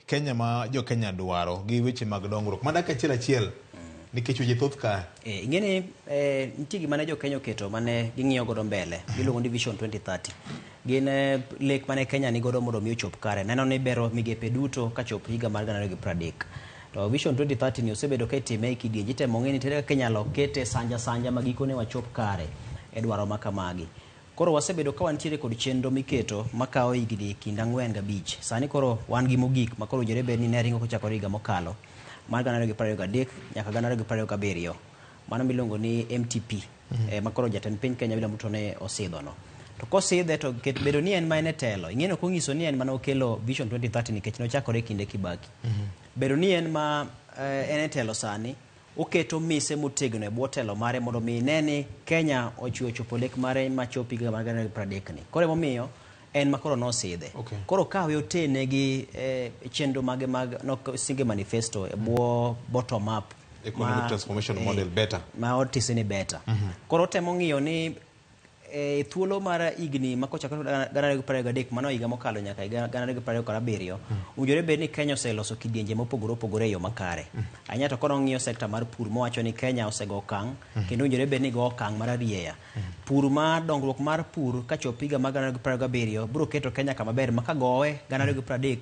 Kenya ma jo Kenya dwaro gi weche mag dongruok. Mana dakika achiel achiel nikech weche thoth ka. Ing'e ni nitie gima ne jo Kenya oketo mane ging'iyo godo mbele giluongo ni Vision 2030. Gin lek mane Kenya ni godo mondo mi ochop kare. Neno ni bero migepe duto kachop higa mar 2030. To Vision 2030 ni osebedo ka itime e kidienje itemo ng'e ni tere kaka inyalo kete sanja sanja ma gikone wachop kare e dwaro ma kamagi. Koro wasebedo ka wantiere kod chenro miketo makawo higni kind 4 gi 5. Sani koro wan gi mogik ma koro owinjore bed ni ne ringo kochakore higa mokalo mar 2023 nyaka 2027. Mano miluongo ni MTP ma koro jatend piny Kenya William Ruto ne osidho no. To kosidhe to ket bedo ni en ma en e telo, ing'e ni ok onyiso ni en mana okelo Vision 2030 nikech nochakore e kinde Kibaki. Bedo ni en ma en e telo sani, oketo mise motegno e bwo telo mare mondo mi ne ni Kenya ochiwo chopo lek mare machop higa mar 2030 ni. Koro emomiyo en ma koro nosidhe. Koro kawe otene gi chenro mage mag nosinge manifesto e bwo bottom up Economic transformation model better. Ma otisi ni better. Koro otemo ng'iyo ni e thuolo mar higni ma kochakore 2023, mano higa mokalo, nyaka higa 2027, owinjore bed ni Kenya oseloso kidienje mopogore opogore e yo makare. Ahinya to koro ng'iyo sekta mar pur mowacho ni Kenya osego okang' kendo owinjore bed ni go okang' mar arieya. Pur ma dongruok mar pur kachop higa mar 2027 biro keto Kenya kama ber ma ka gowe 2030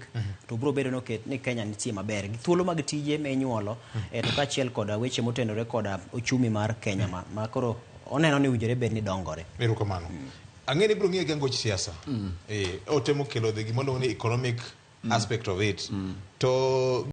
to biro bedo ni Kenya nitie maber. Gi thuolo mag tije minyuolo to kaachiel koda weche motenore koda ochumi mar Kenya ma koro oneno ni owinjore bed ni dongore. Erokamano. Ang'e ni ibiro ng'iye gi angoch siasa. Otemo kelo the gima iluongo ni economic aspect of it. To